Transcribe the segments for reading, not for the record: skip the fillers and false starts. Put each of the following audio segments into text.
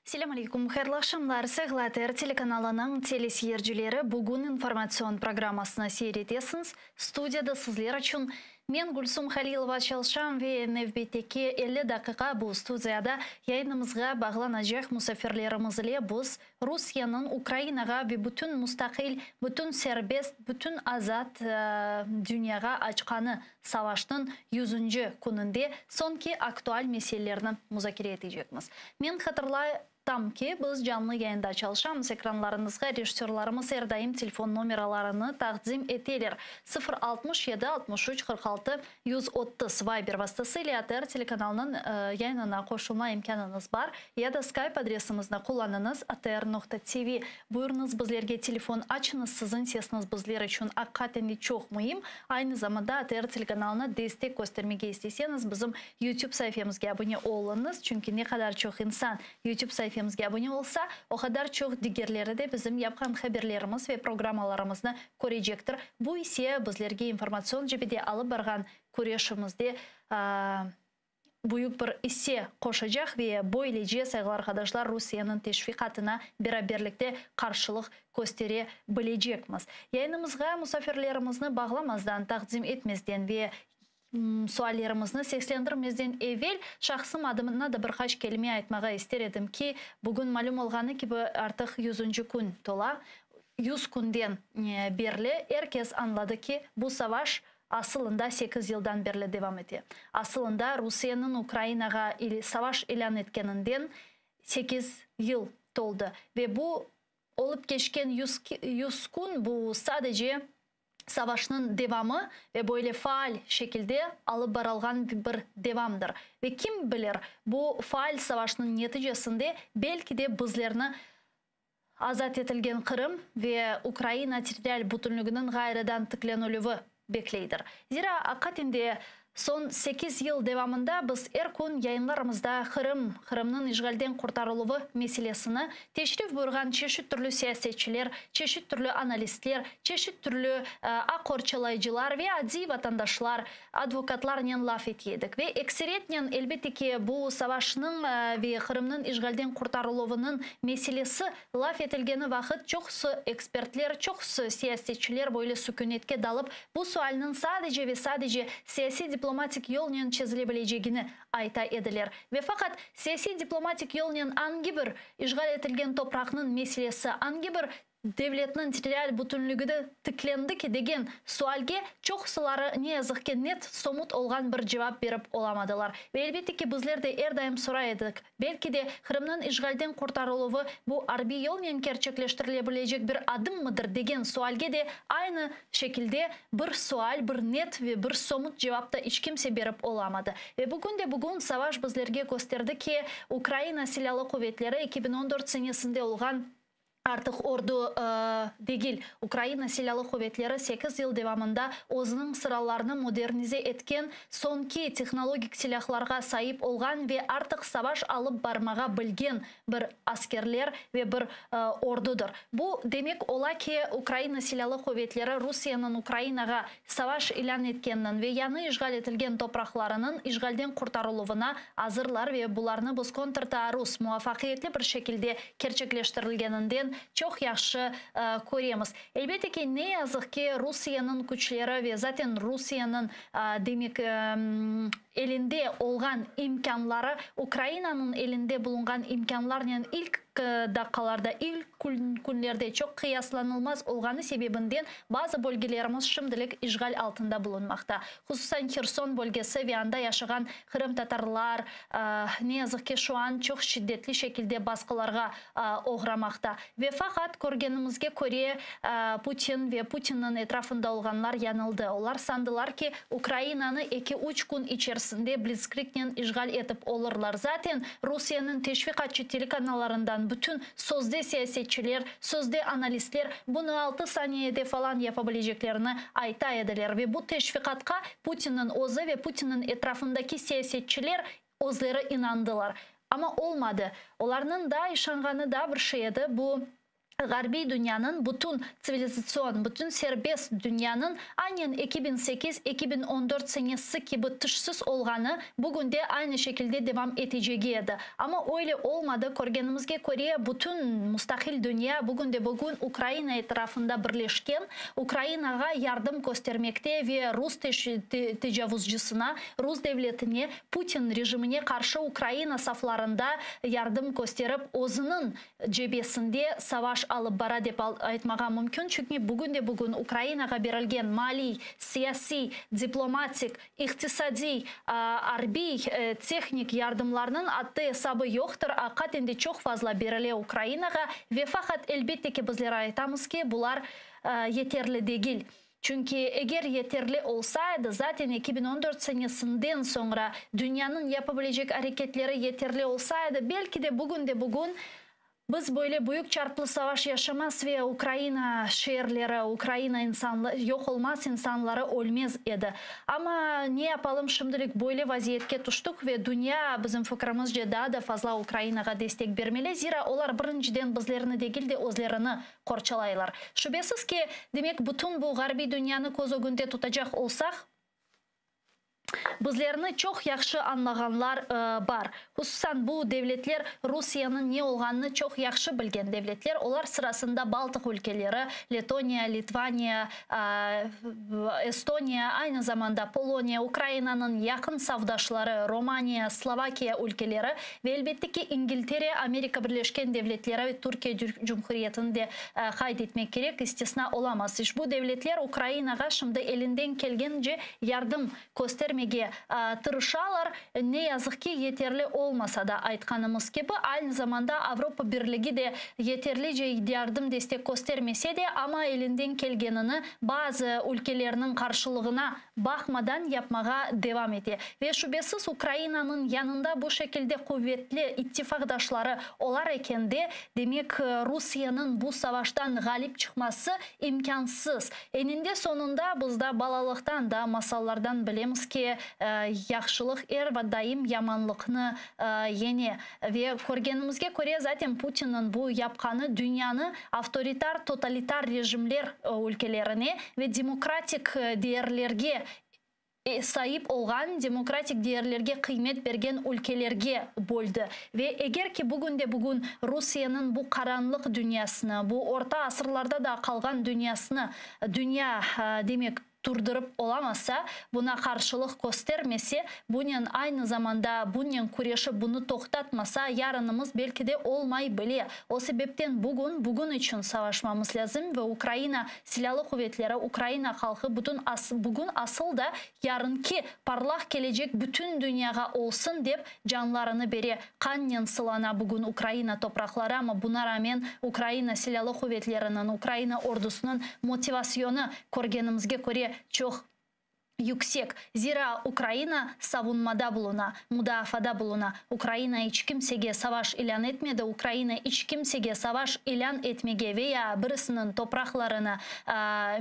Selâm aleyküm, hayırlı aqşamlar, sayğılı ATR telekanalınıñ teleseyircileri, bugün informatsion programmasını seyir etesiñiz. Studiyada sizler içün men, Gülsum Halilova, çalışam ve nevbetteki 50 daqiqa bu studiyada yayınımızğa bağlanacaq musafirlerimiz ile biz Rusiyeniñ Ukrainağa ve bütün mustaqil, bütün serbest, bütün azat dünyağa açqanı savaşnıñ yüzünci kününde soñki aktual meselelerni muzakere etecekmiz. Men hatırlatam ki, biz canlı yayında çalışamız, ekranlarıñızğa rejissörlarımız er daim telefon nomeralarını taqdim eteler, 0 67 63 46 130. Viber vastası ile ATR telekanalınıñ yayınına qoşulma imkânıñız bar ya da Skype adresimizni qullanıñız, atr.tv. Buyurıñız, bizlerge telefon açıñız, siziñ sesiñiz bizler içün aqiqaten de çoq müim. Aynı zamanda ATR telekanalına destek köstermege isteseñiz, bizim YouTube saifemizge abone oluñız, çünki ne qadar çoq insan YouTube saifemizge abone olsa, o qadar çoq digerleri de bizim yapqan haberlerimiz ve programmalarımıznı körecektir. Bu ise bizlerge informatsion cebede alıp barğan küreşimizde büyük bir isse qoşacaq ve böylece, sayğılı arqadaşlar, Rusiyeniñ teşviqatına beraberlikte qarşılıq köstere bilecekmiz. Yayınımızğa musafirlerimizni bağlamazdan, taqdim etmezden ve suallerimizni seslendirmezden evel şahsım adına da bir qaç kelime aytmağa ister edim ki, bugün malüm olğanı kibi artıq 100-nci kün tola. 100 künden berli er kes añladı ki, bu savaş asılında 8 yıldan berli devam ete. Asılında Rusiyeniñ Ukrainağa savaş ilân etkeninden 8 yıl toldı. Ve bu olıp keçken 100 kün bu sadece savaşnıñ devamı ve böyle faal şekilde alıp barılğan bir devamdır. Ve kim bilir, bu faal savaşnıñ neticesinde belki de bizlerni azat etilgen Qırım ve Ukraina territorial bütünliginiñ ğayrıdan tiklenilüvi bekleydir. Zira aqiqaten de soñ 8 yıl devamında biz er kün yayınlarımızda Qırım, Qırımnıñ işğalden qurtarıluvı meselesini teşrif buyurğan çeşit türlü siyasetçiler, çeşit türlü analistler, çeşit türlü aq qorçalayıcılar ve adiy vatandaşlar, advokatlarnen laf ete edik. Ve ekseriyetnen, elbette ki, bu savaşnıñ ve Qırımnıñ işğalden qurtarıluvınıñ meselesi laf etilgeni vaqıt çoqusı ekspertler, çoqusı siyasetçiler böyle sükünetke dalıp, bu sualniñ sadece ve sadece siyasiy-diplomatik yolnen çezile bilecegini ayta ediler. Ve faqat siyasiy-diplomatik yolnen angi bir işğal etilgen topraqnıñ meselesi, angi bir devletniñ territorial bütünligi de tiklendi ki degen sualge çoqusıları, ne yazıq ki, net, somut olğan bir cevap berip olamadılar. Ve elbette ki, bizler de er daim soray edik, belki de Qırımnıñ işğalden qurtarıluvı bu arbiy yolnen kerçekleştirile bilecek bir adımmıdır degen sualge de aynı şekilde bir sual, bir net ve bir somut cevap da iç kimse berip olamadı. Ve bugün de bugün savaş bizlerge kösterdi ki, Ukraina Silâlı Quvetleri 2014 senesinde olğan artıq ordu degil. Ukraina Silâlı Quvetleri 8 yıl devamında özüniñ sıralarını modernize etken, soñki tehnologik silâhlarğa saip olğan ve artıq savaş alıp barmağa bilgen bir askerler ve bir ordudır. Bu demek ola ki, Ukraina Silâlı Quvetleri Rusiyeniñ Ukrainağa savaş ilân etkeniniñ ve yañı işğal etilgen topraqlarınıñ işğalden qurtarıluvına azırlar ve bularnı biz kontrtaarruz muvafaqiyetli bir şekilde kerçekleştirilgeninden çoq yahşı köremiz. Elbette ki, ne yazıq ki, Rusiyeniñ küçleri ve zaten Rusiyeniñ, demek, elinde olğan imkânları Ukrainanıñ elinde bulunğan imkânlarnen ilk daqqalarda, ilk künlerde çoq qıyaslanılmaz olğanı sebebinden bazı bölgelerimiz şimdilik işğal altında bulunmaqta. Hususan Herson bölgesi ve anda yaşağan qırımtatarlar, ne yazıq ki, şu an çoq şiddetli şekilde basqılarğa oğramaqta. Ve faqat, körgenimizge köre, Putin ve Putinniñ etrafında olğanlar yañıldı. Olar sandılar ki, Ukrainanı eki-üç kün içerisinde blitskriqnen işğal etip olurlar. Zaten, Rusiyeniñ teşviqatçı telekanallarından bütün sözde siyasetçiler, sözde analistler bunı altı saniyede falan yapa bileceklerini ayta ediler. Ve bu teşviqatqa Putinniñ özü ve Putinniñ etrafındaki siyasetçiler özleri inandılar. Amma olmadı. Olarnıñ daa işanğanı daa bir şey edi, bu. Ğarbiy dünyanıñ, bütün tsivilizatsion, bütün serbest dünyanıñ aynen 2008, 2014 senesi kibi tışsız olğanı, bugün de aynı şekilde devam etecegi edi. Amma öyle olmadı. Körgenimizge köre, bütün mustaqil dünya bugün de bugün Ukraina etrafında birleşken, Ukrainağa yardım köstermekte ve rus tecavuzcısına, rus devletine, Putin rejimine qarşı Ukraina saflarında yardım kösterip, özüniñ cebesinde savaş alıp bara dep aytmağa mümkün, çünki bugün de bugün Ukrainağa berilgen maliy, siyasiy, diplomatik, iqtisadiy, arbiy, tehnik yardımlarnıñ addı-esabı yoqtır, aqiqaten de çoq fazla berile Ukrainağa ve faqat elbette ki bizler aytamız ki, bular yeterli degil. Çünki eger yeterli olsa edi, zaten 2014 senesinden soñra dünyanıñ yapa bilecek areketleri yeterli olsa edi, belki de bugün de bugün biz böyle büyük çarplı savaş yaşamaz ve Ukraina şeerleri, Ukraina insanlı yoq olmaz, insanları ölmez edi. Amma ne yapalım, şimdilik böyle vaziyetke tüştük ve dünya, bizim fikirimizce, daa da fazla Ukrainağa destek bermeli, zira olar birinciden bizlerni degil de, özlerini qorçalaylar. Şübesiz ki, demek, bütün bu ğarbiy dünyanı köz ögünde tutacaq olsaq, bizlerni çoq yahşı añlağanlar bar. Hususan, bu devletler Rusiyeniñ ne olğanını çoq yahşı bilgen devletler. Olar sırasında Baltıq ülkeleri, Letoniya, Litvaniya, Estoniya, aynı zamanda Poloniya, Ukrainanıñ yaqın safdaşları Romaniya, Slovakiya ülkeleri ve, elbette ki, İngiltere, Amerika Birleşken Devletleri ve Türkiye Cumhuriyetini de qayd etmek kerek, istisna olamaz. İşbu devletler Ukrainağa şimdi elinden kelgence yardım köstermege tırışalar, ne yazıq ki, yeterli olmasa da, aytqanımız kibi, aynı zamanda Avropa Birligi de yeterlice yardım destek köstermese de, amma elinden kelgenini bazı ülkelerniñ qarşılığına baqmadan yapmağa devam ete. Ve şübesiz, Ukrainanıñ yanında bu şekilde quvetli ittifaqdaşları olar ekende, demek, Rusiyeniñ bu savaştan ğalip çıqması imkânsız. Eninde soñunda biz da balalıqtan da masallardan bilemiz ki, yahşılıq er daim yamanlıqnı yeñe. Ve körgenimizge köre, zaten Putinniñ bu yapqanı dünyanı avtoritar, totalitar rejimler ülkelerine ve demokratik değerlerge saip olğan, demokratik değerlerge qıymet bergen ülkelerge böldi. Ve eger ki bugün de bugün Rusiyeniñ bu qaranlıq dünyasını, bu orta asırlarda da qalğan dünyasını dünya, demek, turdurıp olamasa, buna qarşılıq köstermese, bunen aynı zamanda bunen küreşip bunı toqtatmasa, yarınımız belki de olmay bile. O sebepten bugün, bugün içün savaşmamız lâzim ve Ukraina Silâlı quvetleri, Ukraina halqı bütün bugün asıl da yarınki parlaq kelecek bütün dünyağa olsun dep canlarını bere, qannen sılana bugün Ukraina topraqları, amma buna rağmen Ukraina Silâlı quvetleriniñ, Ukraina ordusınıñ motivasyonı, körgenimizge köre, çoq yüksek. Zira Ukraina savunmada buluna, mudaafada buluna. Ukraina iç kimsege savaş ilân etmedi, Ukraina iç kimsege savaş ilân etmege ve ya birisiniñ topraqlarını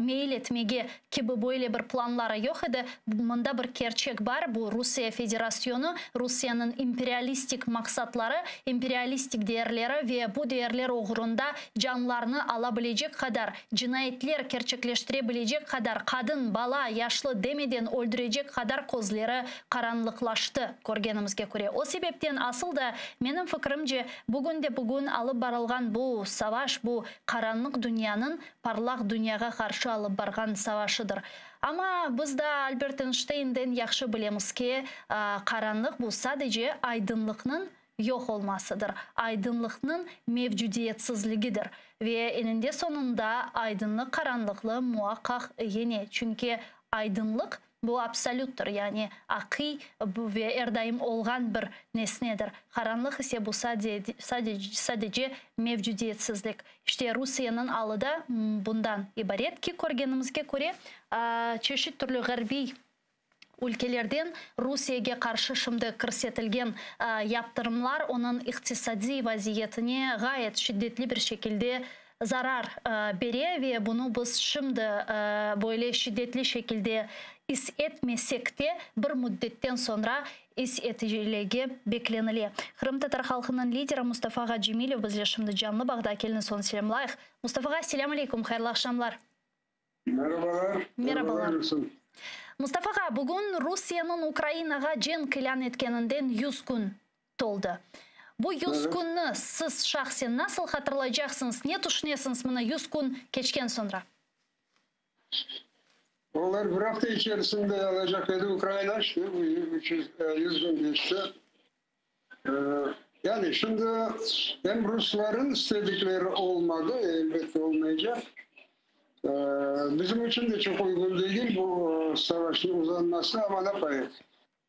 meyil etmege kibi böyle bir planları yoq edi. Mında bir kerçek bar, bu Rusiye Federasyonı, Rusiyeniñ imperialistik maqsatları, imperialistik değerleri ve bu değerler oğrunda canlarnı ala bilecek qadar Cinayetler kerçekleştire bilecek qadar qadın, bala, yaşlı demeden öldürecek qadar közleri qaranlıqlaştı, körgenimizge köre. O sebepten asıl da, menim fikirimce, bugün de bugün alıp barılğan bu savaş, bu qaranlıq dünyanıñ parlaq dünyağa qarşı alıp barğan savaşıdır. Amma biz da Albert Einsteinden yahşı bilemiz ki, qaranlıq bu sadece aydınlıqnıñ yoq olmasıdır, aydınlıqnıñ mevcudiyetsizligidir. Ve eninde soñunda aydınlıq qaranlıqlı muaqqaq yeñe, çünki aydınlıq, bu absolüttir, yani aqiy ve er daim olğan bir nesnedir. Qaranlıq ise bu sadece mevcudiyetsizlik. İşte Rusiyeniñ alı da bundan ibaret ki, körgenimizge köre, çeşit türlü ğarbiy Ülkelerden Rusiyege qarşı şimdi kirsetilgen yaptırımlar onıñ iqtisadiy vaziyetine ğayet şiddetli bir şekilde zarar bere ve bunı biz şimdi böyle şiddetli şekilde. is etmesek de, bir müddetten soñra is etilegi beklenile. Qırımtatar halqınıñ lideri Mustafa ağa Cemilev bizle şimdi canlı bağda, keliñiz onı selâmlayıq. Mustafa ağa, selâm aleykum, hayırlı aqşamlar. Merhabalar. Merhabalar. Mustafa ağa, bugün Rusiyeniñ Ukrainağa cenk ilân etkeninden 100 kün toldı. Bu 100 künni siz şahsen nasıl hatırlaycaqsıñız, ne tüşünesiñiz mına 100 kün keçken soñra? Onlar bir hafta içerisinde alacak edi Ukrayna işte bu 300, 100 gün geçti. Yani şimdi hem Rusların istedikleri olmadı, elbette olmayacak. Bizim için de çok uygun değil bu savaşın uzanması ama ne yapayıq?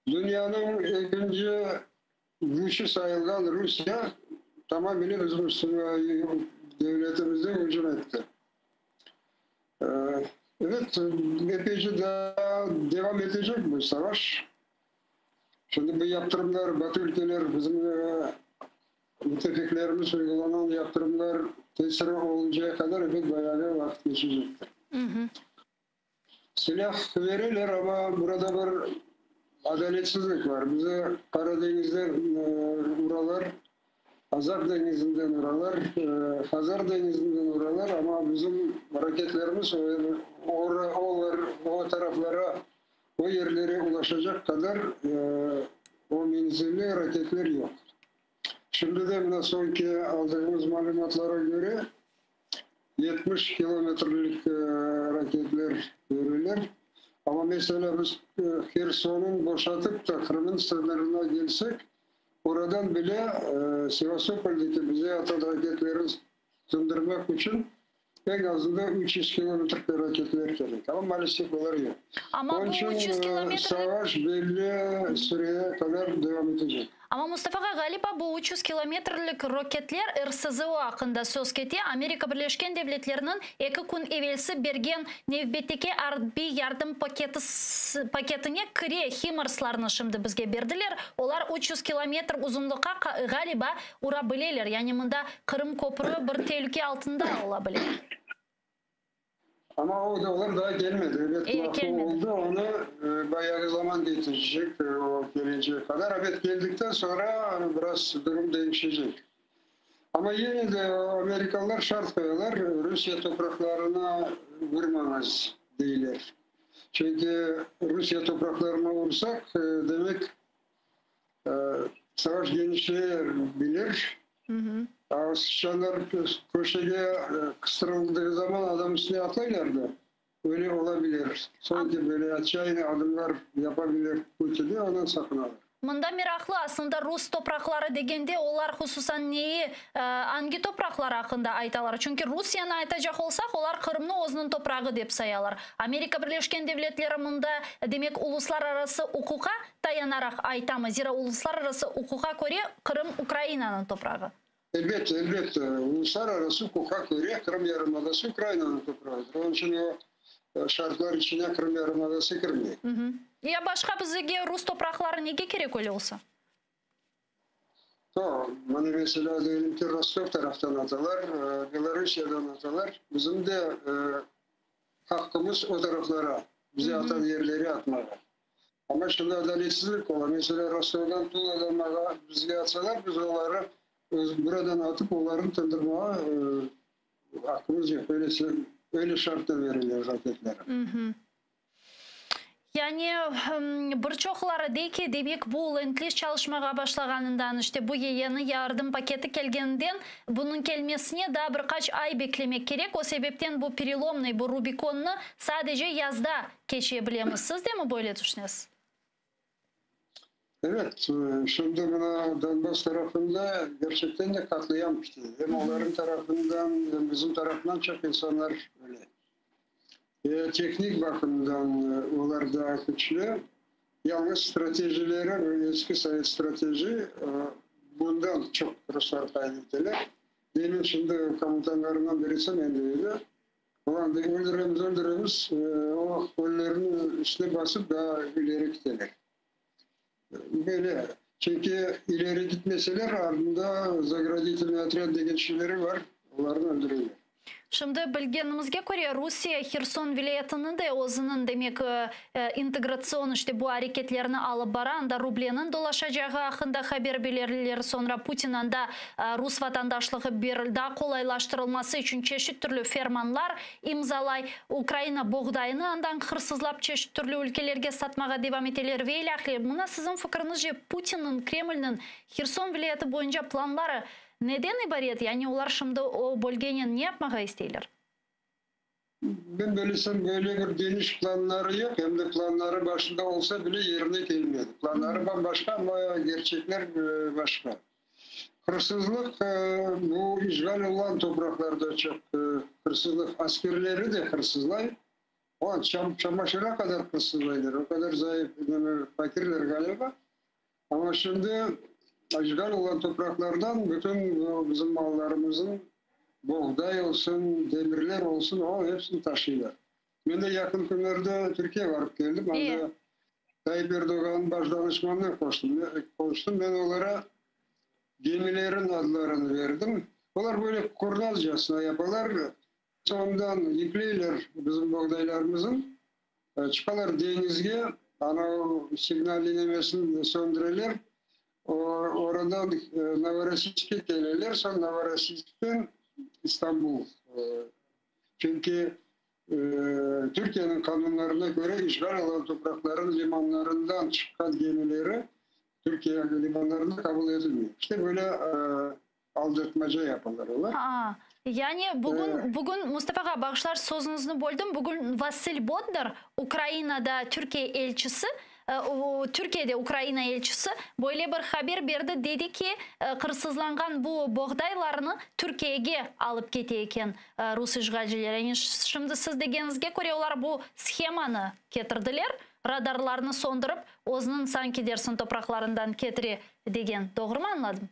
Dünyanın ikinci gücü sayılgan Rusya tamamıyla bizim üstüne devletimize hücum etti. Evet, epeyce daha devam edecek bu savaş. Şimdi bu yaptırımlar, Batı ülkeler, bizim müttefiklerimiz uygulanan yaptırımlar tesiri oluncaya kadar evet bayağı vakit geçecektir. Silah verirler ama burada bir adaletsizlik var. Bize Karadeniz'den uralar, Azaq Denizi'nden uralar, Hazar Denizi'nden uralar ama bizim raketlerimiz o, o, o taraflara, o yerlere ulaşacak kadar o menzilli raketler yok. Şimdi de mına soñki aldığımız malümatlara göre 70 kilometrelik raketler verirler. Ama mesela biz Herson'un boşatıp da Kırım'ın sınırına gelsek, oradan bile Sevastopol'daki bize atan raketleri söndürmek için en azından 300 kilometrelik raketler gerek. Ama maalesef onlar yok. Ama Onun bu için 300 kilometrelik savaş belli süreye kadar devam edecek. Ama Mustafa ağa, ğaliba bu 300 kilometrlik roketler RSZO aqqında söz kete. Amerika Birleşken Devletleriniñ 2 kün evelsi bergen nevbetteki arbiy yardım paketi paketine kire. Himarslarnı şimdi bizge berdiler. Olar 300 kilometr uzunlıqqa ğaliba ura bileler. Yani mında Qırım köprü bir telüke altında ola bile. Ama o da onlar daha gelmedi. Evet, lafı gelmedi. oldu. Onu bayağı zaman getirecek o gelinceye kadar. Evet, geldikten sonra biraz durum değişecek. Ama yine de Amerikalılar şart koyuyorlar. Rusya topraklarına vurmamaz değiller. Çünkü Rusya topraklarına vursak demek savaş genişleyebilir. Sıçanlar köşeye kıstırıldığı zaman adam üstüne atlaylardı. Öyle olabilir. Sanki böyle açayını adımlar yapabilir Putin'e, ondan sakınalım. Mında meraqlı aslında rus topraqları degende olar hususan neyi, angi topraqlar aqqında aytalar? Çünki Rusiyeni aytacaq olsaq, olar Qırımnı özüniñ toprağı dep sayalar. Amerika Birleşken Devletleri mında demek uluslararası uquqa tayanaraq aytamı? Zira uluslararası uquqa köre Qırım Ukrainanıñ toprağı. Elbette, elbette. Uluslararası hukuka göre Kırım Yarımadası Ukrayna'nın toprağıdır. Onun için o şartlar içine Kırım Yarımadası kirmey. Ya başqa bizge rus topraqları nege kerek öyle olsa? To, mına mesela diyelim ki Rostov taraftan atalar, Belorussiya'dan atalar. Bizim de hakkımız o taraflara, bize atan yerleri atmağa. Ama şimdi adaletsizlik ola. Mesela Rostov'dan Tula'dan bizge atsalar, biz onları buradan atıp onların tındırmağa hakkımız yok. Öyle, öyle şartla verirler raketleri. Yani bir çoqları dey ki, demek bu Lend-Lease çalışmağa başlağanından, işte bu yañı yardım paketi kelgeninden bunıñ kelmesine daa bir qaç ay beklemek kerek. O sebepten bu переломный, bu Rubikonnı sadece yazda keçe bilemiz. Siz de mi böyle tüşünesiz? Evet, şimdi buna Donbas tarafında gerçekten de katliam bitti. Hem onların tarafından hem bizim tarafından çok insanlar öyle. Teknik bakımdan onlar daha güçlü. Yalnız stratejileri, eski Sovet strateji bundan çok Ruslar kaybettiler. Demin şimdi komutanlarından birisi mendeydi. Ulan de, öldüremiz, öldüremiz, o ölülerin üstüne basıp daha ileri gideler. Böyle. Çünkü ileri gitmeseler ardında заградительный отряд degen şeyleri var. Onları öldürüyorlar. Şimdi bilgenimizge köre, Rusiye Herson vilâyetini de özüniñ, demek, integratsion işte bu areketlerini alıp bara, anda rubleniñ dolaşacağı aqqında haber berdiler, soñra Putin anda rus vatandaşlığı daa qolaylaştırılması içün çeşit türlü fermanlar imzalay, Ukraina boğdayını andan hırsızlap çeşit türlü ülkelerge satmağa devam eteler ve ilâhre. Mına siziñ fikriñizce Putinniñ, Kremlniñ Herson vilâyeti boyunca planları Neden ibaret, yani olar şimdi o bölgenen ne yapmağa isteyler? Men bilsem, böyle bir geniş planları yoq, em de planları başında olsa bile yerine kelmedi. Planları bam-başqa, amma gerçekler başqa. Hırsızlıq bu işğal olğan topraqlarda çoq hırsızlıq, askerleri de hırsızlay, o çamaşıra qadar hırsızlaylar, o qadar zayıf, fakirler ğaliba. Amma şimdi işğal olğan topraqlardan bütün bu bizim mallarımıznıñ, boğday olsun, demirler olsun, o hepsini taşıylar. Men de yaqın künlerde Türkiye barıp keldim, anda Tayyip Erdoğannıñ baş danışmanınen qonuştım. Men olara gemilerin adlarını berdim. Olar böyle qurnazcasına yapalar, soñundan yükleyler bizim boğdaylarımıznı. Çıqalar deñizge, ana signal inemesini söndüreler, oradan Novorossiyske keleler, soñ Novorossiyskten İstanbul. Çünki Türkiyeniñ qanunlarına köre işğal olğan topraqların limanlarından çıqqan gemileri Türkiye limanlarında qabul etilmey. İşte böyle aldatmaca yapalar olar. Aa, yani bugün, bugün, Mustafa ağa, bağışlar, sözüñizni böldim, bugün Vasil Bodnar, Ukrainada Türkiye elçisi, Türkiyede Ukraina elçisi, böyle bir haber berdi, dedi ki, qırsızlanğan bu boğdaylarnı Türkiyege alıp kete eken rus işğalcileri. Yani şimdi siz degeniñizge köre, olar bu shemanı ketirdiler, radarlarnı söndürip, özüniñ sanki dersiñ topraqlarından ketire degen, doğrumı añladım?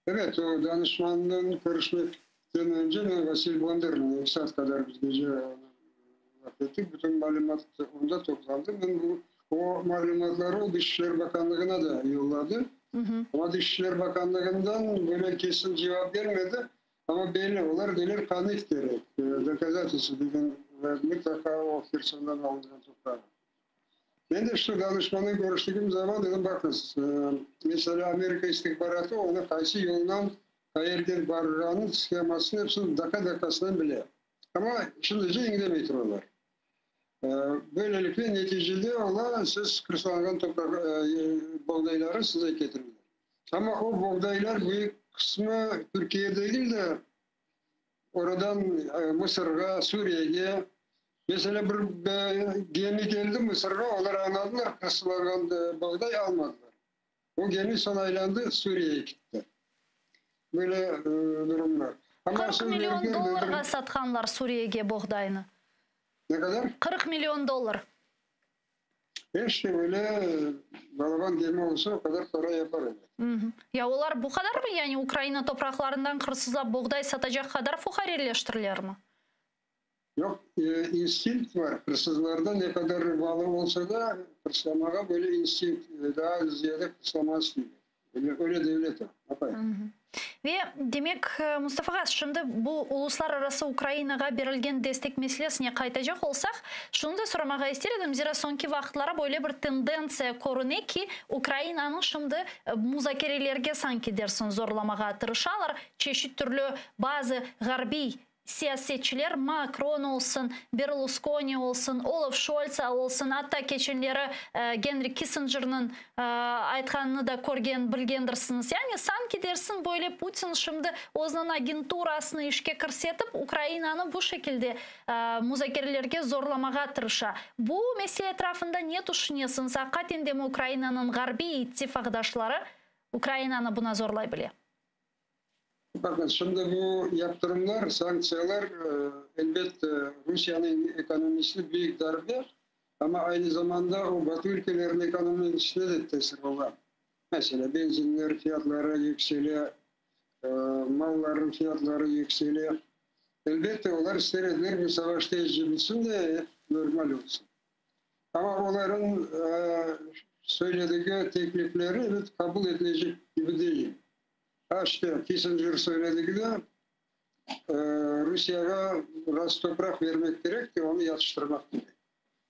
Evet, o danışmandan körüşmekten önce men Vasil Bondarnen eki saat qadar biz gece laf ettik, bütün malümat onda toplandı. Men bu o malümatları o Dış işler bakanlığına da yolladı. Amma Dış işler bakanlığından böyle kesin cevap gelmedi, amma belli, olar deyler kanıt kerek, dokazatelstvo degen, mıtlaqa o Hersondan alınğan toprağı. Men de şu danışmanen körüştigim zaman dedim, baqıñız, meselâ, Amerika istihbaratı onı qaysı yoldan, qayerge barğanın shemasını epsini daqa-daqasınen bile. Amma şimdice iñdemey turalar. Böylelikle, neticede ola, siz qırslanğan topraq boğdayları size ketirirler. Amma o boğdaylar büyük qısmı Türkiye degil de, Oradan Mısırğa, Suriyege, meselâ, bir gemi keldi Mısırğa, olar añladılar, qırsılanğan boğday almadılar. O gemi soñ aylandı, Suriyege kitti. Böyle durumlar. 40 million dollarğa satqanlar Suriyege boğdaynı. Ne qadar? 40 million dollar. İşte böyle balaban gemi olsa, o qadar para yapar edi. Ya olar bu qadarmı, yani Ukraina topraqlarından hırsızlap boğday satacaq qadar fuqareleştirlermi? Yoq, instinkt bar hırsızlarda, ne qadar malı olsa da, hırslamağa böyle instinkt, daa ziyade hırslamağa isteyler. Öyle devlet o, apay. Ve, demek, Mustafa ağa, şimdi bu uluslararası Ukrainağa berilgen destek meselesine qaytacaq olsaq, şunı da soramağa ister edim, zira soñki vaqıtlara böyle bir tendentsiya körüne ki, Ukrainanı şimdi muzakerelerge sanki dersiñ zorlamağa tırışalar, çeşit türlü bazı ğarbiy Siyasetçiler Makron olsun, Berluskoni olsun, Olaf Şolts olsun, atta keçenleri Genri Kissingerniñ aytqanını da körgen, bilgendirsiñiz. Yani sanki dersiñ böyle Putin şimdi özüniñ agenturasını işke kirsetip, Ukrainanı bu şekilde muzakerelerge zorlamağa tırışa. Bu mesele etrafında ne tüşünesiñiz? Aqiqaten demi Ukrainanıñ ğarbiy ittifaqdaşları Ukrainanı buna zorlay bile? Bakın, şimdi bu yaptırımlar, sanktsiyalar, elbet, Rusiyeniñ ekonomisine büyük darbe, amma aynı zamanda o Batı ülkeleriniñ ekonomisine de tesir ola. Meselâ, benzinler fiyatları yüksele, mallarnıñ fiyatları yüksele. Elbette, olar ister ediler bu savaş tezce bitsin de, normal olsun. Amma olarnıñ söyledigi teklifleri, evet, qabul etilecek kibi değil. Ha, işte, Kissinger söyledigi de, Rusiyağa biraz topraq vermek kerek de, onı yatıştırmaq kerek.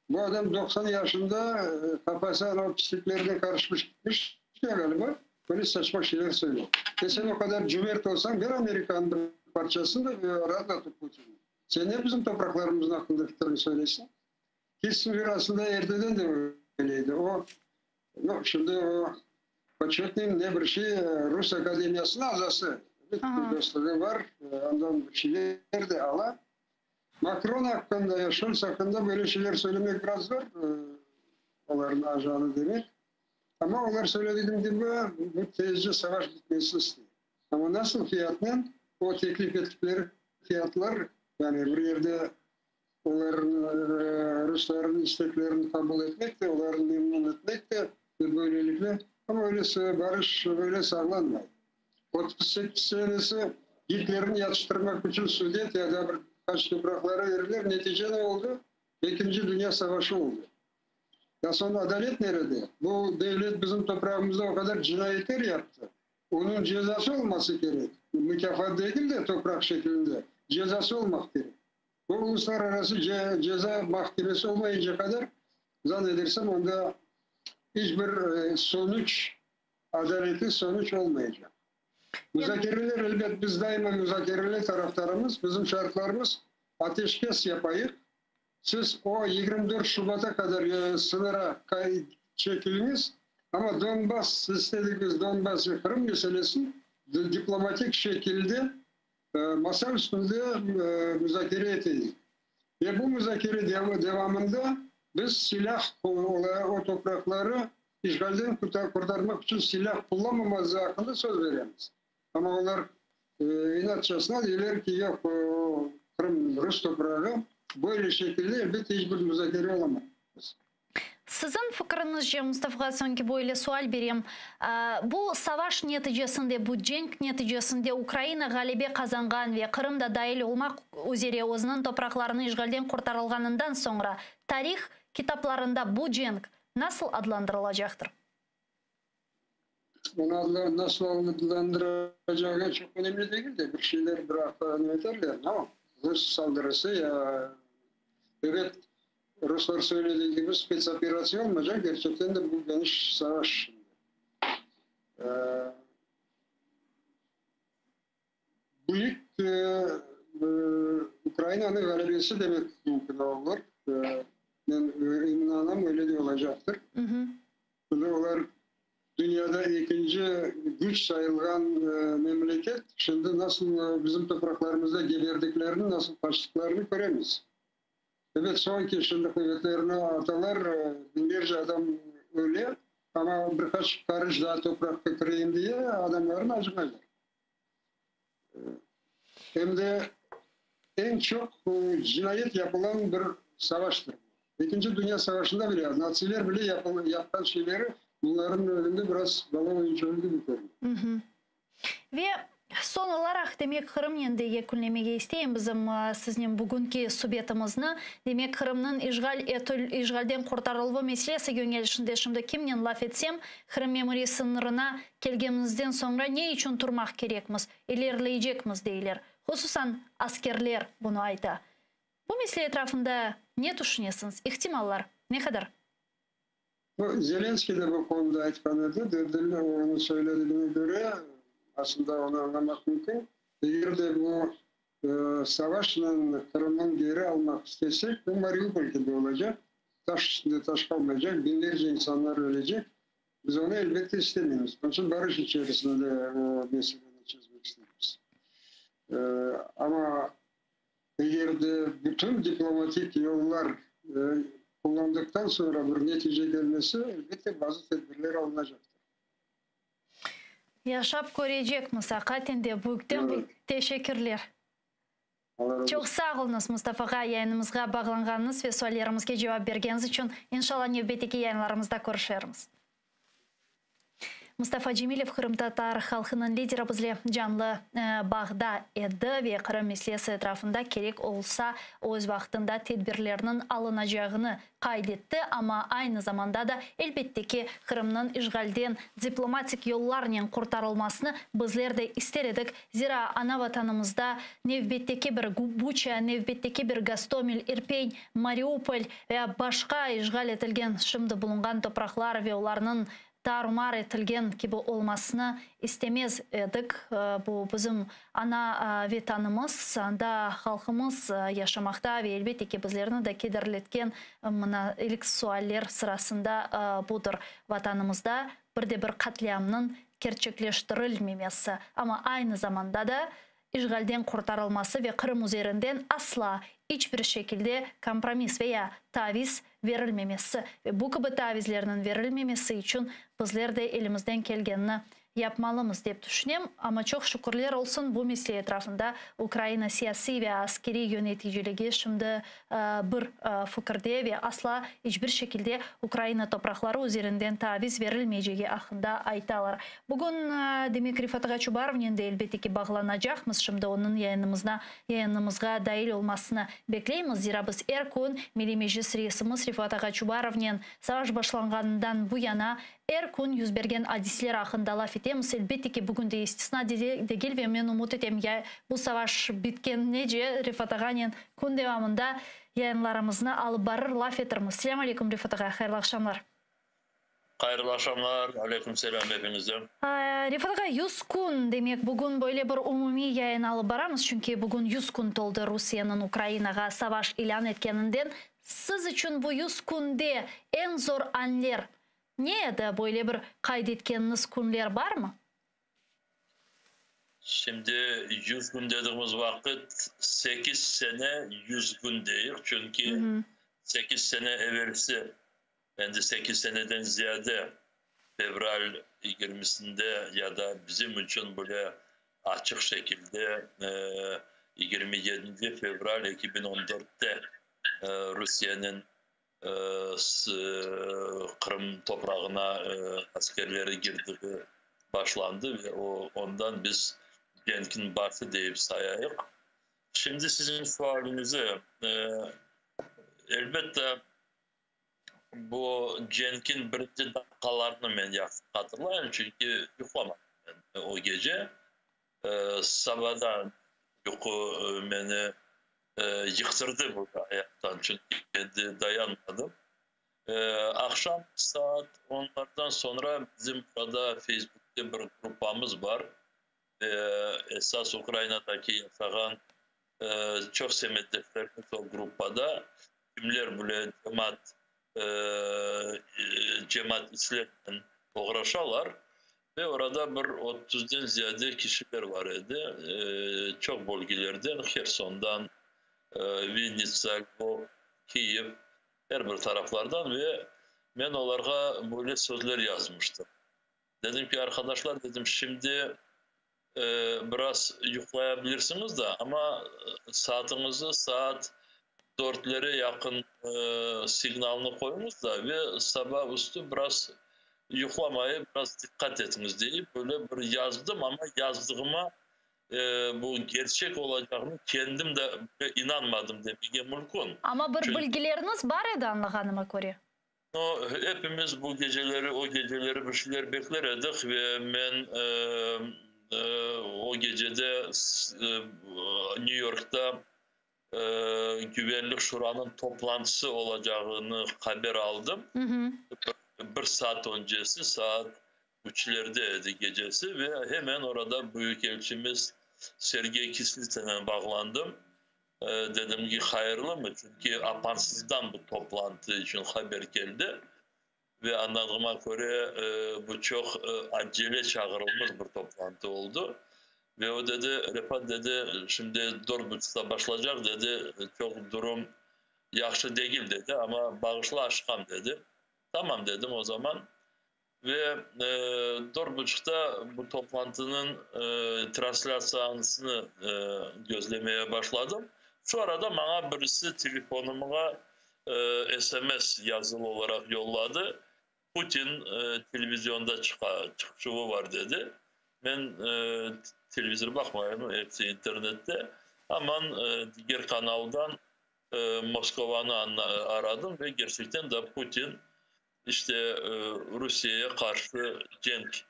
Bu adam 90 yaşında, qafası anav pisliklerine qarışmış ketmiş ğaliba, böyle saçma şeyler söyley. E sen o qadar cümert olsañ, ber Amerikanıñ bir parçasını da raatlatıp Putinni. Sen ne bizim topraqlarımıznıñ aqqında fikirini söyleysiñ? Kissinger aslında erteden de öyle edi. O, no, şimdi o poçetnıy ne bir şey, Rus akademiyasınıñ azası. Bir dostluğı var, ondan bir şeyler de ala. Makron aqqında ya Şolts aqqında böyle şeyler söylemek biraz zor, olarnıñ ajanı demek. Amma olar söyledigim kibi, bu tezce savaş bitmesini istey. Amma nasıl fiyatnen? O teklif ettikleri fiyatlar, yani bir yerde olarnıñ, ruslarnıñ isteklerini qabul etmek de, olarnı memnun etmek de ve böylelikle, amma öyle barış böyle sağlanmay. 38 senesi Gitlerni yatıştırmaq içün Sudet ya da bir qaç topraqları berdiler, netice ne oldı? Ekinci dünya savaşı oldı. Ya soñ adalet nerede? Bu devlet bizim toprağımızda o qadar cinayetler yaptı. Onıñ cezası olması kerek. Mukâfat degil de, topraq şeklinde, cezası olmaq kerek. Bu uluslararası ceza mahkemesi olmayınca qadar, zan edersem, onda iç bir sonuç, adaletli sonuç olmaycaq. Muzakereler, elbet, biz daima muzakereler tarafdarımız. Bizim şartlarımız, ateşkes yapayıq, siz o 24 Şubata qadar sıñıra çekiliñiz, amma Donbass, istedik biz Donbass ve Qırım meselesini diplomatik şekilde masa üstünde muzakere eteyik. Ve bu muzakere devamında biz silâh, o topraqları işğalden qurtarmaq içün silâh qullanmamamız aqqında söz beremiz. Amma olar inatçasına deyler ki, yoq, o Qırım rus toprağı, böyle şekilde elbette iç bir muzakere olamaz. Siziñ fikriñizce, Mustafağa soñki böyle sual berem, bu savaş neticesinde, bu cenk neticesinde Ukraina ğalebe qazanğan ve Qırım da dail olmaq üzere özüniñ topraqlarını işğalden qurtarılğanından soñra tarih kitaplarında bu cenk nasıl adlandırılacaqtır? Onı nasıl adlandıracağı çoq önemli degil de, bir şeyler bir aqta ne eterler, no, rus saldırısı ya, ebet, ruslar söylediği kibi spetsoperatsiya olmaycaq, gerçekten de bu geniş savaş şimdi. Büyük Ukrainanıñ ğalebesi demek mümkün olur. Men inanam, öyle de olacaqtır. Şimdi olar dünyada ekinci güç sayılğan memleket, şimdi nasıl bizim topraqlarımızda geberdiklerini, nasıl qaçtıqlarını köremiz. Ebet, soñki şimdi quvetlerini atalar, biñlerce adam öle, amma bir qaç qarış daa topraqqa kireyim diye adamlarnı acımaylar. Em de eñ çoq cinayet yapılan bir savaştır. Ekinci Dünya Savaşında bile, natsiler bile yapqan şeyleri bunlarnıñ ögünde biraz bala oyuncağı kibi körüne. Ve soñ olaraq, demek, Qırımnen de yekünlemege isteyim bizim siznen bugünki subetimizni. Demek, Qırımnıñ işğal etül, işğalden qurtarıluvı meselesi yöñelişinde şimdi kimnen laf etsem, Qırım memuriy sıñırına kelgenimizden soñra ne içün turmaq kerekmiz, ilerileycekmiz, deyler. Hususan, askerler bunı ayta. Bu mesele etrafında ne tüşünesiñiz? İhtimallar ne qadar? Bu, Zelenskiy de bu konuda aytqan edi, dedi, onıñ söylediğine köre, aslında onı añlamaq mümkün, eger de bu savaşnen Qırımnıñ geri almaq istesek, bu Mariupol kibi olacaq, taş üstünde taş qalmaycaq, biñlerce insanlar ölecek, biz onı elbette istemeymiz. Onıñ içün barış içerisinde o meseleni çezmek isteymiz. Amma Eger de bütün diplomatik yollar qullandıqtan soñra bir netice kelmese, elbette bazı tedbirler alınacaqtır. Yaşap körecekmiz, aqaten de büyükten büyük teşekkürler. Çoq sağ oluñız, Mustafa ağa, yayınımızğa bağlanğanıñız ve suallerimizge cevap bergeniñiz içün. İnşallah nevbetteki yayınlarımızda körüşermiz. Mustafa Cemilev, qırımtatar halqınıñ lideri bizle canlı bağda edi ve Qırım meselesi etrafında kerek olsa öz vaqtında tedbirlerniñ alınacağını qayd etti, amma aynı zamanda da, elbette ki, Qırımnıñ işğalden diplomatik yollarnen qurtarılmasını bizler de ister edik, zira ana Vatanımızda nevbetteki bir Buça, nevbetteki bir Gostomel, İrpen, Mariupol ve başqa işğal etilgen şimdi bulunğan topraqlar ve olarnıñ tar-mar etilgen kibi olmasını istemez edik. Bu bizim ana Vetanımız, anda halqımız yaşamaqta ve elbette ki, bizlerni de kederletken mına ilk sualler sırasında budır, Vatanımızda bir de bir qatliamnıñ kerçekleştirilmemesi, amma aynı zamanda da işğalden qurtarılması ve Qırım üzerinden asla iç bir şekilde kompromiss ve ya taviz verilmemesi ve bu kibi tavizlerniñ verilmemesi içün bizler de elimizden kelgenini yapmalımız, dep tüşünem. Amma çoq şükürler olsun, bu mesele etrafında Ukraina siyasiy ve askeriy yöneticiligi şimdi bir fikirde ve asla iç bir şekilde Ukraina topraqları üzerinden taviz verilmeycegi aqqında aytalar. Bugün, demek, Refat ağa Çubarovnen de elbette ki bağlanacaqmız. Şimdi onıñ yayınımızna, yayınımızğa dail olmasını bekleymiz. Zira biz er kün Milliy Meclis reisimiz Refat ağa Çubarovnen savaş başlanğanından bu yana er kün yüz bergen adisler aqqında laf etemiz. Elbette ki, bugün de istisna degil ve men ümüt etem, ya bu savaş bitkenece Refat ağanen kün devamında yayınlarımıznı alıp barır, laf etirmiz. Selâm aleyküm, Refat ağa, hayırlı aqşamlar. Hayırlı aqşamlar, aleyküm selâm epiñizge. Refat ağa, 100 kün, demek, bugün böyle bir umumiy yayın alıp baramız, çünki bugün 100 kün toldı Rusiyeniñ Ukrainağa savaş ilân etkeninden. Siz içün bu 100 künde eñ zor anler ne edi, böyle bir qayd etkeniñiz künler barmı? Şimdi 100 kün dediğimiz vaqıt 8 sene 100 kün deyik, çünki 8 sene evelsi, endi 8 seneden ziyade fevral 20-sinde ya da bizim içün böyle açıq şekilde 27 fevral 2014-te Rusiyeniñ Qırım toprağına askerleri girdiği başlandı ve o ondan biz cenkin başı deyip sayayıq. Şimdi siziñ sualiñizi, elbette, bu cenkin birinci daqqalarını men yahşı hatırlayım, çünki yuqlamadım men o gece. Sabadan yuqu meni yıqtırdı bu ayaqtan, çünki endi dayanmadım. Aqşam saat onlardan soñra bizim burada Facebookte bir gruppamız bar. Esas Ukrainadaki yaşağan çoq semetdeşlerimiz o gruppada, kimler bile cemaat işlerinen oğraşalar. Ve orada bir 30-den ziyade kişiler var edi. Çoq bölgelerden, Hersondan, Vinnitsa, Lvov, Kiyev, er bir taraflardan ve men olarğa böyle sözler yazmıştım. Dedim ki, arqadaşlar, dedim, şimdi biraz yuqlayabilirsiñiz da, amma saatıñıznı saat dörtlere yaqın signalnı qoyuñız da ve saba üstü biraz yuqlamayıp, biraz diqqat etiñiz deyip, böyle bir yazdım, amma yazdığıma bu gerçek olacağını kendim de inanmadım demege mümkün. Amma bir bilgileriniz bar edi, añlağanıma köre. No, hepimiz bu geceleri, o geceleri bir şeyler bekler edik ve men o gecede New Yorkta Güvenlik Şuranıñ toplantısı olacağını haber aldım. Bir saat öncesi, saat üçlerde edi gecesi ve hemen orada büyükelçimiz Sergey Kislitsanen bağlandım. Dedim ki, hayırlımı? Çünki apansızdan bu toplantı içün haber keldi ve añladığıma köre, bu çoq acele çağırılmış bir toplantı oldı. Ve o dedi, Refat dedi, şimdi dört buçuqta başlaycaq dedi, çoq durum yahşı degil dedi, amma bağışla aşıqam dedi. Tamam dedim o zaman. Ve 4.30-ta bu toplantınıñ translâtsiyasını gözlemeye başladım. Şu arada maña birisi telefonımğa SMS yazılı olaraq yolladı. Putin televizyonda çıqa, çıqışuvı var dedi. Men televizor baqmayım, episi internette. Aman diger kanaldan Moskovanı aradım ve gerçekten de Putin işte Rusiyeye qarşı cenk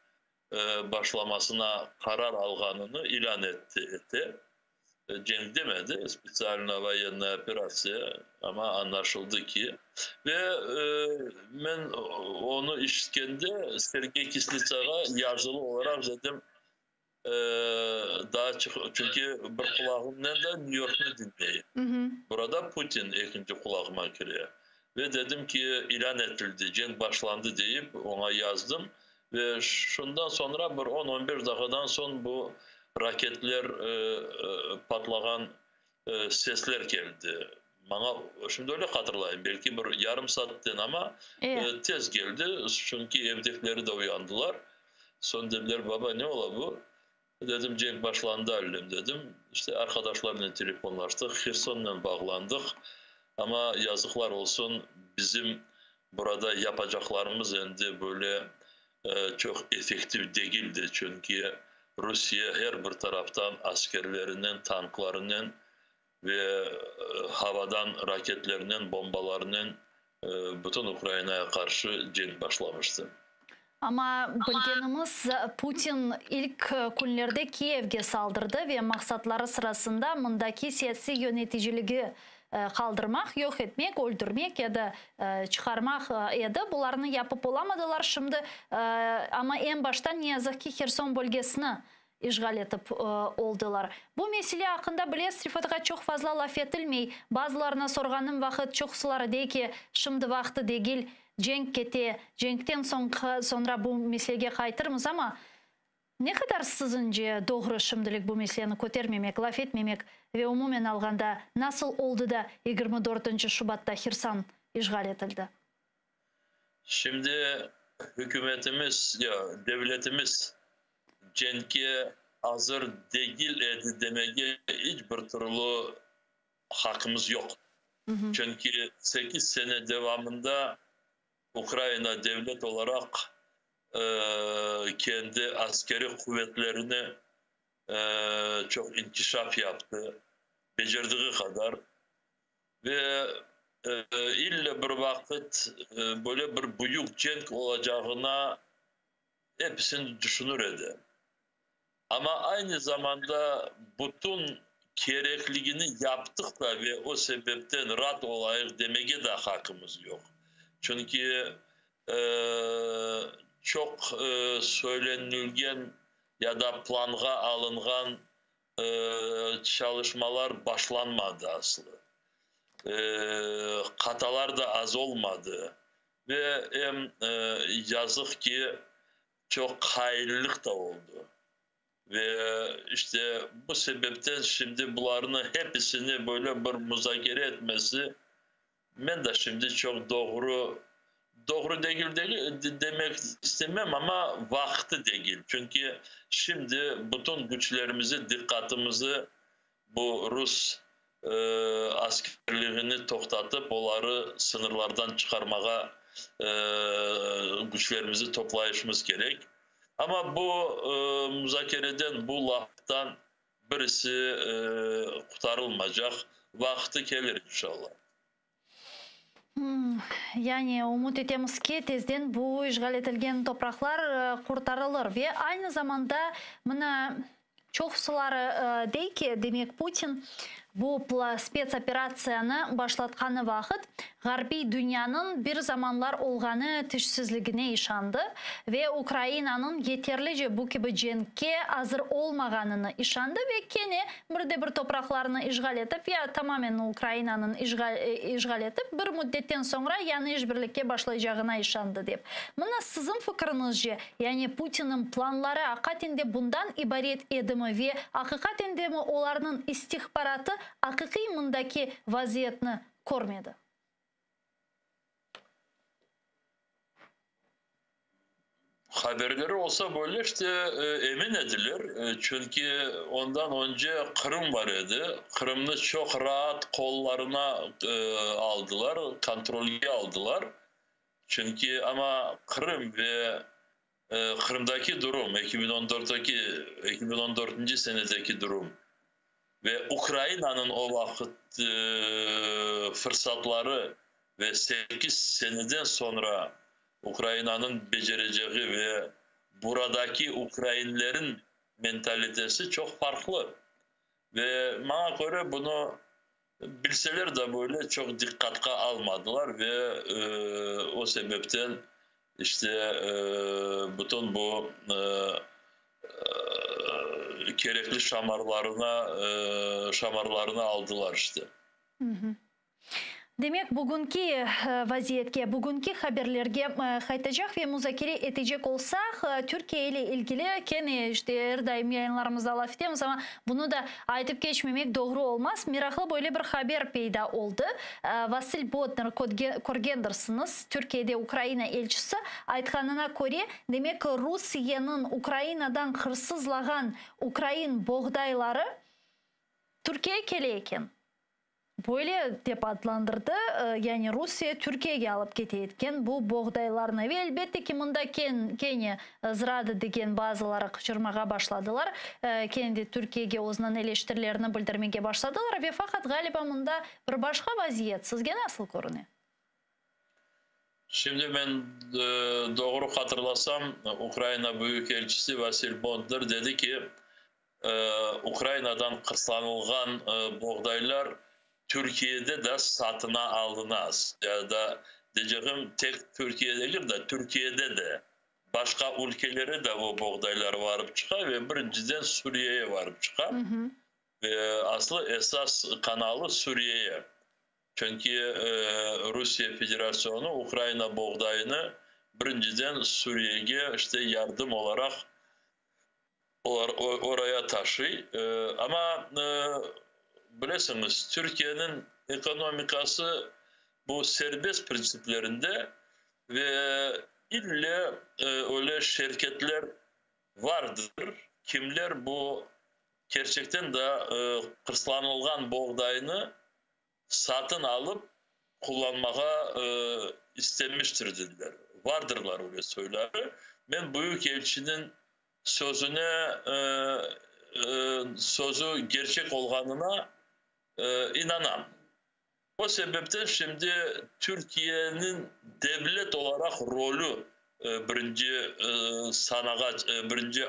başlamasına qarar alğanını ilân etti. Cenk demedi, spetsialna voyennaya operatsiya, amma añlaşıldı ki, ve men onı işitkende Sergey Kislitsağa yazılı olaraq dedim, daa çoq, çünki bir qulağımnen de New Yorknı diñleyim. Burada Putin ekinci qulağıma kire. Ve dedim ki, ilân etildi, cenk başlandı deyip oña yazdım. Ve şundan soñra bir on, on beş daqiqadan soñ bu raketler patlağan sesler keldi. Maña, şimdi öyle hatırlayım, belki bir yarım saatten, amma tez keldi, çünki evdekileri de uyandılar. Soñ dediler, baba, ne ola bu? Dedim, cenk başlandı, allem, dedim. İşte, arqadaşlarnen telefonlaştıq, Hersonnen bağlandıq. Amma, yazıqlar olsun, bizim burada yapacaqlarımız endi böyle çoq effektiv degildi, çünki Rusiye her bir taraftan askerlerinen, tanklarınen ve havadan raketlernen, bombalarnen bütün Ukrainaya qarşı cenk başlamıştı. Amma bilgenimiz, Putin ilk künlerde Kiyevge saldırdı ve maqsatları sırasında mındaki siyasiy yöneticiligi qaldırmaq, yoq etmek, öldürmek ya da çıqarmaq edi. Bularnı yapıp olamadılar şimdi, amma eñ baştan, ne yazıq ki, Herson bölgesini işğal etip oldılar. Bu mesele aqqında bilesiz, Refat ağa, çoq fazla laf etilmey. Bazılarına sorğanım vaqıt, çoqusıları dey ki, şimdi vaqtı degil, cenk kete, cenkten soñ soñra bu meselege qaytırmız, amma ne qadar siziñce doğru şimdilik bu meseleni kötermemek, laf etmemek ve umumen alğanda nasıl oldı da 24 şubatta Herson işğal etildi? Şimdi hükümetimiz ya devletimiz cenkke azır degil edi demege iç bir türlü haqqımız yoq. Çünki sekiz sene devamında Ukraina devlet olaraq kendi askeriy quvetlerini çoq inkişaf yaptı, becerdiği qadar. Ve ille bir vaqıt böyle bir büyük cenk olacağına episini tüşünir edi. Amma aynı zamanda bütün kerekligini yaptıq da ve o sebepten raat olayıq demege de haqqımız yoq. Çünki çoq söylenilgen ya da planğa alınğan Çalışmalar başlanmadı aslı. Qatalar da az olmadı. Ve em yazıq ki, çoq hainlik da oldı. Ve işte bu sebepten şimdi bularnı hepisini böyle bir muzakere etmesi, men de şimdi çoq doğru, doğru degil demek istemem, amma vaqtı degil. Çünki şimdi bütün küçlerimizi, diqqatımızı bu rus askerligini toqtatıp, oları sıñırlardan çıqarmağa küçlerimizi toplayışımız kerek. Amma bu muzakereden, bu laftan birisi qurtarılmacaq, vaqtı kelir inşallah. Yani ümüt etemiz ki, tezden bu işğal etilgen topraqlar qurtarılır. Ve aynı zamanda mına çoqsuları dey ki, demek Putin bu spetsoperatsiyanı başlatqanı vaqıt ğarbiy dünyanıñ bir zamanlar olğanı tişsizligine işandı ve Ukrainanıñ yeterlice bu kibi cenkke azır olmağanını işandı ve kene bir de bir topraqlarnı işğal etip ya tamamen Ukrainanıñ işğal etip bir müddetten soñra yañı işbirlikke başlaycağına işandı dep. Mına siziñ fikriñizce, yani Putinniñ planları aqaten de bundan ibaret edimi ve aqiqaten demi olarnıñ istihbaratı aqiqiy mındaki vaziyetni körmedi? Haberleri olsa böyle işte emin ediler, çünki ondan önce Qırım bar edi. Qırımnı çoq raat qollarına aldılar, kontrolge aldılar. Çünki amma Qırım ve Qırımdaki durum, 2014-teki, 2014-nci senedeki durum ve Ukrainanıñ o vaqıt fırsatları ve sekiz seneden soñra Ukrainanıñ becerecegi ve buradaki ukrainlerin mentalitesi çoq farqlı. Ve maña köre, bunı bilseler de böyle çoq diqqatqa almadılar ve o sebepten işte bütün bu kerekli şamarlarına şamarlarını aldılar işte. Demek, bugünki vaziyetke, bugünki haberlerge qaytacaq ve muzakere etecek olsaq, Türkiye ile ilgili kene işte er daim yayınlarımızda laf etemiz, amma bunı da aytıp keçmemek doğru olmaz. Meraqlı böyle bir haber peyda oldı. Vasil Bodnar, körgendirsiñiz, Türkiyede Ukraina elçisi, aytqanına köre, demek, Rusiyeniñ Ukrainadan hırsızlağan ukrain boğdayları Türkiyege kele eken. Böyle dep adlandırdı, yani Rusiye Türkiyege alıp kete etken bu boğdaylarnı. Ve elbette ki, mında kene zrada degen bazıları qıçırmağa başladılar, kene de Türkiyege özüniñ eleştirilerini bildirmege başladılar. Ve faqat, ğaliba, mında bir başqa vaziyet. Sizge nasıl körüne? Şimdi men doğru hatırlasam, Ukraina Büyükelçisi Vasil Bondar dedi ki, Ukrainadan qırslanılğan boğdaylar Türkiyede de satına alınaz. Ya da deycegim, tek Türkiye degil de, Türkiyede de başqa ülkelere de o boğdaylar varıp çıqa ve birinciden Suriyeye varıp çıqa. Ve aslı esas kanalı Suriyeye. Çünki Rusiye Federasyonu Ukraina boğdayını birinciden Suriyege işte yardım olaraq olar oraya taşıy. Amma bilesiñiz, Türkiyeniñ ekonomikası bu serbest printsiplerinde ve ille öyle şirketler vardır, kimler bu kerçekten de qırslanılğan boğdaynı satın alıp qullanmağa istemiştir dediler. Vardırlar öyle soyları. Men büyükelçiniñ sözüne sözü gerçek olğanına inanam. O sebepten şimdi Türkiyeniñ devlet olaraq rolü birinci sanağa birinci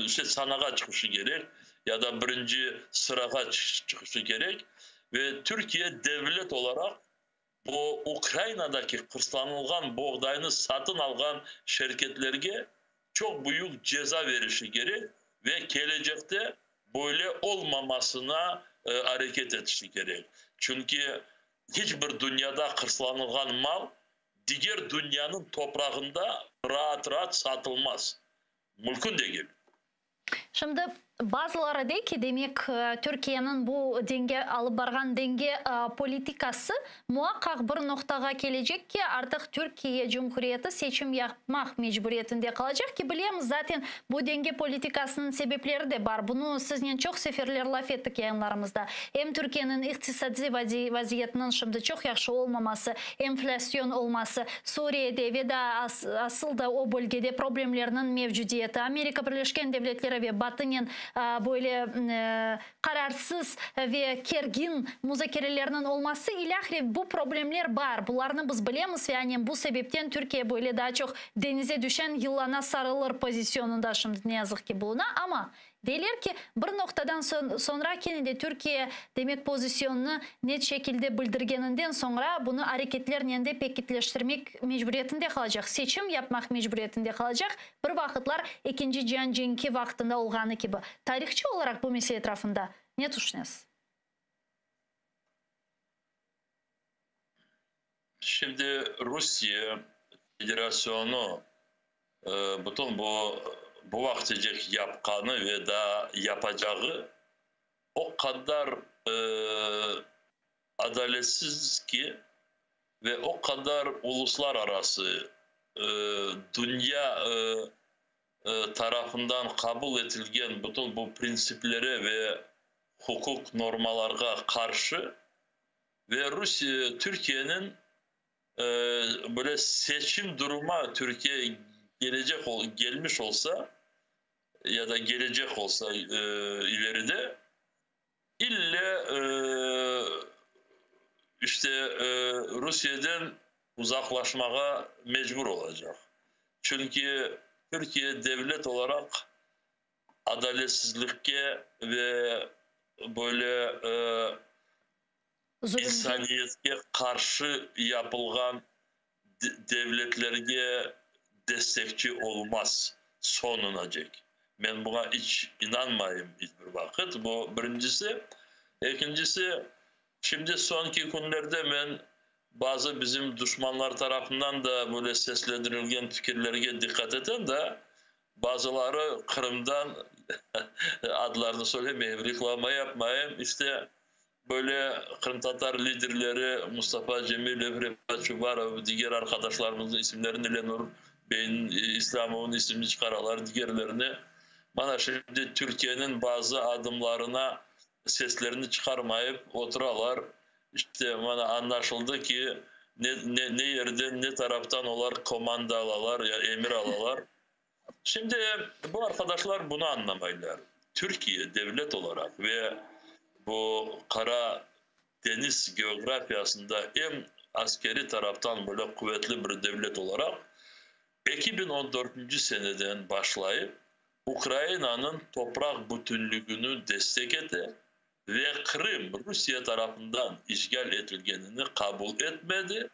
işte sanağa çıqışı kerek ya da birinci sırağa çıqışı kerek ve Türkiye devlet olaraq bu Ukrainadaki qırslanılğan boğdaynı satın alğan şirketlerge çoq büyük ceza verişi kerek ve kelecekte böyle olmamasına areket etişi kerek. Çünki hiç bir dünyada qırslanılğan mal diger dünyanıñ toprağında raat-raat satılmaz. Mümkün degil. Şimdi bazıları dey ki, demek, Türkiyeniñ bu denge alıp barğan denge politikası muaqqaq bir noqtağa kelecek ki, artıq Türkiye Cumhuriyeti seçim yapmaq mecburiyetinde qalacaq ki, bilemiz, zaten bu denge politikasınıñ sebepleri de bar. Bunı siznen çoq seferler laf ettik yayınlarımızda. Em Türkiyeniñ iqtisadiy vaziyetiniñ şimdi çoq yahşı olmaması, enflâsyon olması, Suriyede ve daa asıl da o bölgede problemlerniñ mevcudiyeti, Amerika Birleşken Devletleri ve Batınen böyle qararsız ve kergin muzakerelerniñ olması ilâhre bu problemler bar. Bularnı biz bilemiz ve anem bu sebepten Türkiye böyle daa çoq deñize düşen yılana sarılır pozisyonında şimdi ne yazıq ki buluna. Amma Deyler ki, bir noqtadan soñra kene de Türkiye, demek, pozisyonını net şekilde bildirgeninden soñra, bunı areketlernen de pekitleştirmek mecburiyetinde qalacaq, seçim yapmaq mecburiyetinde qalacaq, bir vaqıtlar Ekinci cian cenki vaqtında olğanı kibi. Tarihçı olaraq bu mesele etrafında ne tüşünesiz? Şimdi Rusiye Federasyonu bütün bu bu vaqtecek yapqanı ve daa yapacağı o qadar adaletsiz ki ve o qadar uluslararası dünya tarafından qabul etilgen bütün bu printsiplere ve huquq normalarğa qarşı ve Rusiye Türkiyeniñ. Böyle seçim duruma Türkiye gelecek gelmiş olsa ya da gelecek olsa ileride ille işte Rusiyeden uzaqlaşmağa mecbur olacaq. Çünki Türkiye devlet olaraq adaletsizlikke ve böyle insaniyetke qarşı yapılğan devletlerge destekçi olmaz soñunacek. Men buña iç inanmayım iç bir vaqıt. Bu birincisi. Ekincisi, şimdi soñki künlerde men bazı bizim duşmanlar tarafından da böyle seslendirilgen fikirlerge diqqat etem da, bazıları Qırımdan, adlarını söylemeyim, reklama yapmayım, işte, böyle qırımtatar liderleri Mustafa Cemilev, Refat Çubarov, diger arqadaşlarımıznıñ isimlerini, Lenur beyniñ, İslâmovnıñ ismini çıqaralar, digerlerini. Mana şimdi Türkiyeniñ bazı adımlarına seslerini çıqarmayıp oturalar. İşte, mana añlaşıldı ki, ne, ne, ne yerden, ne taraftan olar komanda alalar, ya emir alalar. Şimdi bu arqadaşlar bunı añlamaylar. Türkiye devlet olaraq ve bu Qara deñiz geografiyasında em askeriy taraftan böyle quvetli bir devlet olaraq 2014 seneden başlayıp Ukrainanıñ topraq bütünligini destek ete ve Qırım Rusiye tarafından işğal etilgenini qabul etmedi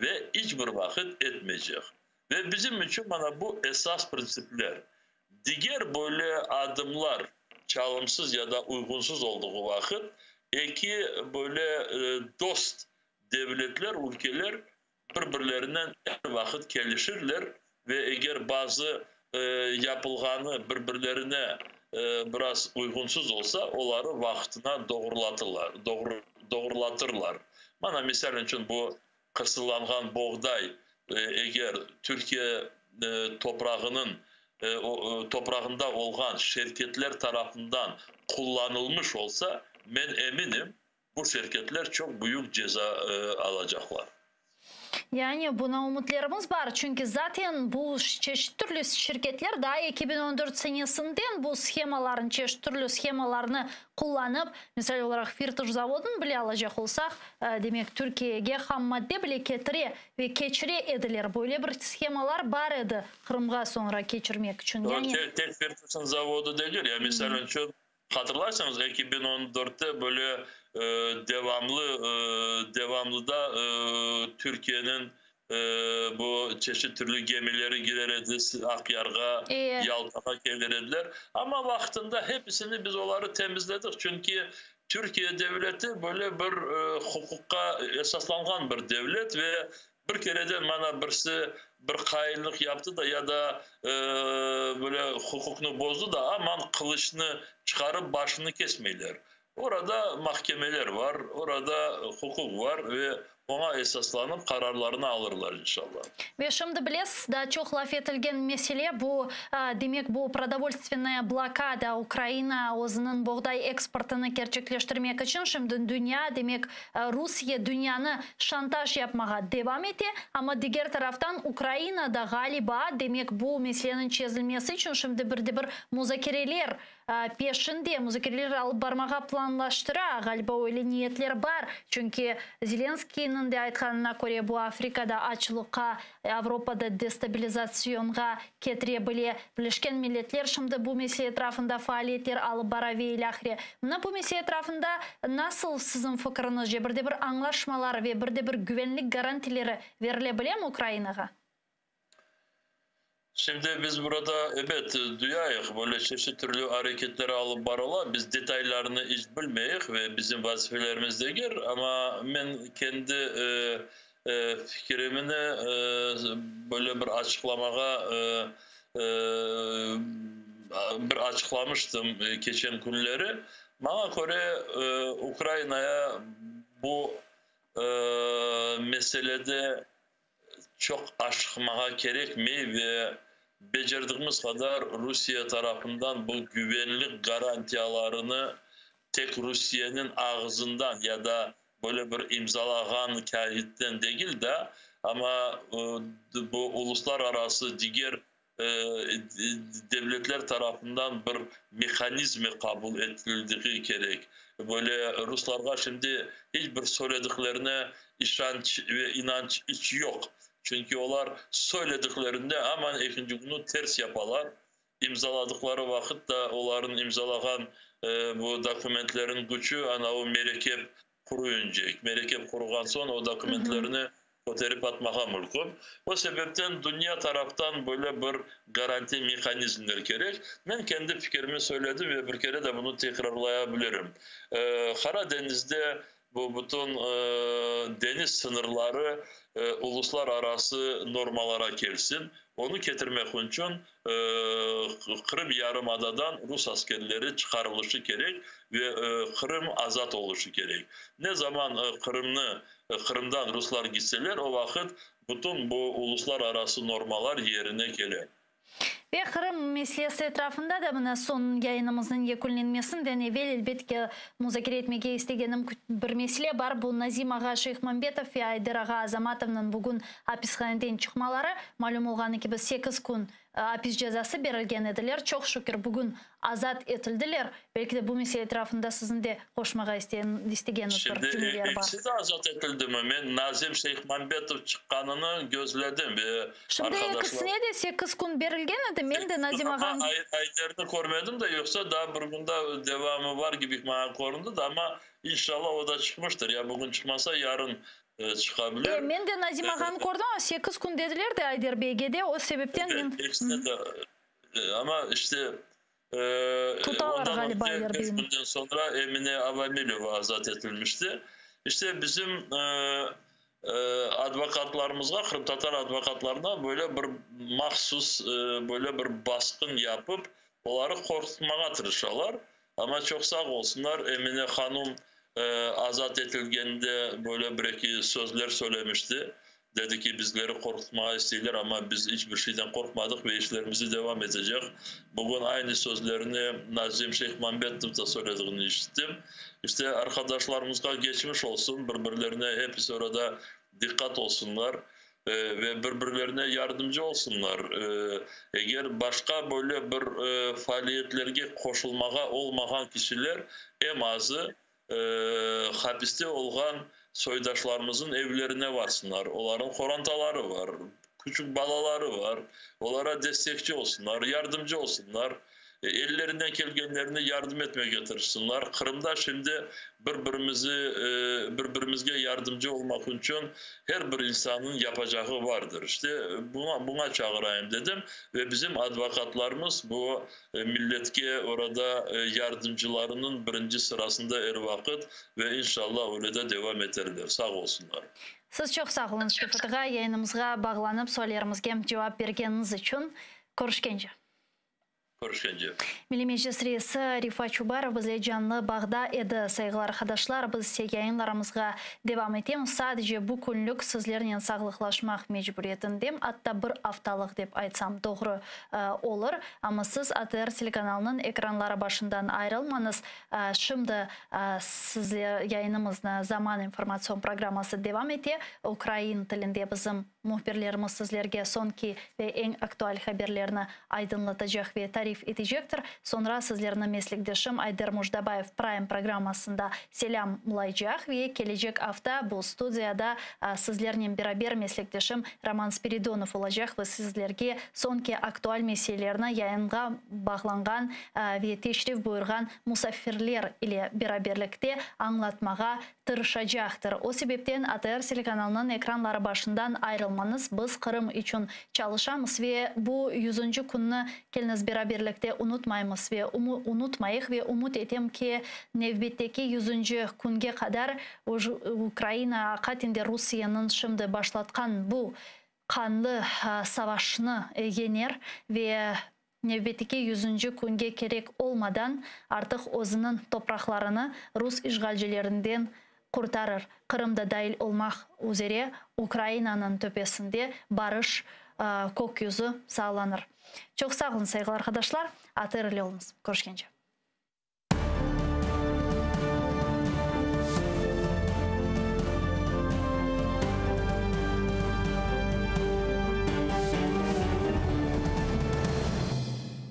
ve iç bir vaqıt etmeycek. Ve bizim içün mana bu esas printsipler. Diger böyle adımlar çalımsız ya da uyğunsız olduğu vaqıt eki böyle dost devletler, ülkeler bir-birlerinen er vaqıt kelişirler ve eger bazı yapılğanı bir-birlerine biraz uyğunsız olsa, oları vaqtına doğrulatırlar, doğrulatırlar. Mana misal içün bu qırsızlanğan boğday eger Türkiye toprağınıñ toprağında olğan şirketler tarafından qullanılmış olsa, men eminim, bu şirketler çoq büyük ceza alacaqlar. Yani buña ümütlerimiz bar, çünki zaten bu çeşit türlü şirketler daa 2014 senesinden bu shemalarnı, çeşit türlü shemalarnı qullanıp, misal olaraq Firtaş zavodını bile alacaq olsaq, demek Türkiyege ham madde bile ketire ve keçire ediler. Böyle bir shemalar bar edi Qırımğa soñra keçirmek içün. Yani Tek Firtaşnıñ zavodı degil, ya misal içün hatırlaysıñız, 2014-te böyle devamlı devamlıda Türkiyeniñ bu çeşit türlü gemileri girer edi Aqyarğa, Yaltağa kelir ediler. Amma vaqtında hepsini biz oları temizledik, çünki Türkiye devleti böyle bir huquqqa esaslanğan bir devlet ve bir kereden mana birisi bir hainlik yaptı da ya da böyle huquqnı bozdı da, aman qılıçnı çıqarıp başını kesmeyler. Orada mahkemeler var, orada huquq var ve oña esaslanıp qararlarını alırlar inşallah. Ve şimdi bilesiz, daa çoq laf etilgen mesele bu, demek bu продовольственная blokada, Ukraina özüniñ boğday eksportını kerçekleştirmek içün şimdi dünya, demek Rusiye dünyanı şantaj yapmağa devam ete, amma diger taraftan Ukraina da ğaliba, demek bu meseleniñ çezilmesi içün şimdi bir de bir muzakereler peşinde, muzakereler alıp barmağa planlaştıra, ğaliba öyle niyetler bar, çünki Zelenskıynıñ de aytqanına köre bu Afrikada açlıqqa, Avropada destabilizasyonğa ketire bile. Birleşken Milletler şimdi bu mesele etrafında faaliyetler alıp bara ve ilâhre. Mına bu mesele etrafında nasıl siziñ fikiriñizce bir de bir añlaşmalar ve bir de bir güvenlik garantileri berile bilemi Ukrainağa? Şimdi biz burada, ebet, duyayıq, böyle çeşit türlü areketler alıp barıla, biz detaylarını iç bilmeyik ve bizim vazifelerimiz degil, amma men kendi fikirimni böyle bir açıqlamağa bir açıqlamıştım keçen künleri. Maña köre, Ukrainaya bu meselede çoq aşıqmağa kerekmey ve becerdigimiz qadar Rusiye tarafından bu güvenlik garantiyalarını tek Rusiyeniñ ağzından ya da böyle bir imzalağan kâğıttan degil de. Amma bu uluslararası diger devletler tarafından bir mehanizmi qabul etildiği kerek. Böyle ruslarğa şimdi hiç bir söylediklerine işanç ve inanç hiç yoq. Çünki olar söylediklerinde aman ekinci künü ters yapalar. İmzaladıqları vaqıt da olarnıñ imzalağan bu dokumentlerin küçü anavı merekep quruyıncek. Merekep quruğan soñ o dokumentlerni köterip atmağa mülkün. O sebepten dünya taraftan böyle bir garantiya mehanizmler kerek. Men kendi fikirimi söyledim ve bir kere de bunı tekrarlaya bilirim. Qara deñizde bu bütün deñiz sıñırları uluslararası normalara kelsin. Onı ketirmek içün Qırım yarımadadan rus askerleri çıqarılışı kerek ve Qırım azat oluşı kerek. Ne zaman Qırımnı, Qırımdan ruslar gitseler, o vaqıt bütün bu uluslararası normalar yerine kele. Ve Qırım meselesi etrafında da mına soñ yayınımıznıñ yekünlenmesinden evel, elbet ki, muzakere etmege istegenim bir mesele bar, bu Nazim ağa Şeyhmambetov ve Ayder ağa Azamatovnıñ bugün apishaneden çıqmaları. Malüm olğanı kibi, sekiz kün apis cezası berilgen ediler. Çoq şükür, bugün azat etildiler. Belki de bu mesele etrafında siziñ de qoşmağa istegeniñiz bir Şimdi cümleler bar. ekisi de azat etildimi? Men Nazim Şeyhmambetov çıqqanını gözledim ve Şimdi arqadaşlar. ekisine de sekiz kün berilgen edi. Men de Nazim Amma ağanıñ. Ayderni körmedim de, yoqsa daa bir kün daa devamı bar kibi maña köründi de, amma inşallah o da çıqmıştır. Ya bugün çıqmasa, yarın çıqa bilir. Men de Nazim ağanı kördim, amma sekiz kün dediler de Ayder beyge de, o sebepten men. Ekisine de, amma işte Tutalar ondan ğaliba önce Ayder beş beyni. günden soñra Emine Avamileva azat etilmişti. İşte bizim advokatlarımızğa, qırımtatar advokatlarına böyle bir mahsus böyle bir basqın yapıp, oları qorqutmağa tırışalar. Amma çoq sağ olsunlar, Emine hanum azat etilgende böyle bir-eki sözler söylemişti. Dedi ki, bizleri qorqutmağa isteyler, amma biz iç bir şeyden qorqmadıq ve işlerimizi devam etecek. Bugün aynı sözlerni Nazim Şeyhmambetov da söylediğini işittim. İşte, arqadaşlarımızğa geçmiş olsun, bir-birlerine hepisi orada diqqat olsunlar ve bir-birlerine yardımcı olsunlar. Eger başqa böyle bir faaliyetlerge qoşulmağa olmağan kişiler, em azı hapiste olğan soydaşlarımıznıñ evlerine varsınlar, olarnıñ qorantaları var, küçük balaları var, olara destekçi olsunlar, yardımcı olsunlar, ellerinden kelgenlerini yardım etmege tırışsınlar. Qırımda şimdi bir-birimizi, bir-birimizge yardımcı olmaq içün her bir insannıñ yapacağı vardır. İşte, buña, buña çağırayım dedim ve bizim advokatlarımız bu Milletke orada yardımcılarınıñ birinci sırasında er vaqıt ve inşallah öyle de devam eterler. Sağ olsunlar. Siz çoq sağ oluñız, Şevket ağa, yayınımızğa bağlanıp suallerimizge cevap bergeniñiz içün. Körüşkence. Körüşkence. Milliy Meclis reisi Refat Çubarov bizle canlı bağda edi. Sayğılı arqadaşlar, biz ise yayınlarımızğa devam etemiz. Sadece bu künlük sizlernen sağlıqlaşmaq mecburiyetindem, atta bir aftalıq dep aytsam doğru olur. Amma siz ATR telekanalınıñ ekranları başından ayrılmañız. Şimdi sizler yayınımıznı Zaman informatsion programması devam ete. Ukrain tilinde bizim mühbirlerimiz sizlerge soñki ve eñ aktual haberlerni aydınlatacaq ve tarif etecektir. Soñra sizlerni meslekdeşim Ayder Mujdabayev Prime programmasında selâmlaycaq ve kelecek afta bu studiyada sizlernen beraber meslekdeşim Roman Spiridonov olacaq ve sizlerge soñki aktual meselelerni yayınğa bağlanğan ve teşrif buyurğan musafirler ile beraberlikte añlatmağa tırışacaqtır. O sebepten ATR telekanalınıñ ekranları başından ayrılmañız, biz Qırım içün çalışamız ve bu yüzünci künni keliñiz beraberlikte unutmaymız ve unutmayıq ve ümüt etem ki, nevbetteki yüzünci künge qadar Ukraina aqaten de Rusiyeniñ şimdi başlatqan bu qanlı savaşnı yeñer ve nevbetteki yüzünci künge kerek olmadan artıq özüniñ topraqlarını rus işğalcilerinden qurtarır, Qırım da dail olmaq üzere Ukrainanıñ töpesinde barış kökyüzü sağlanır. Çoq sağ olun, sayğılı arqadaşlar, ATR ile oluñız. Körüşkence.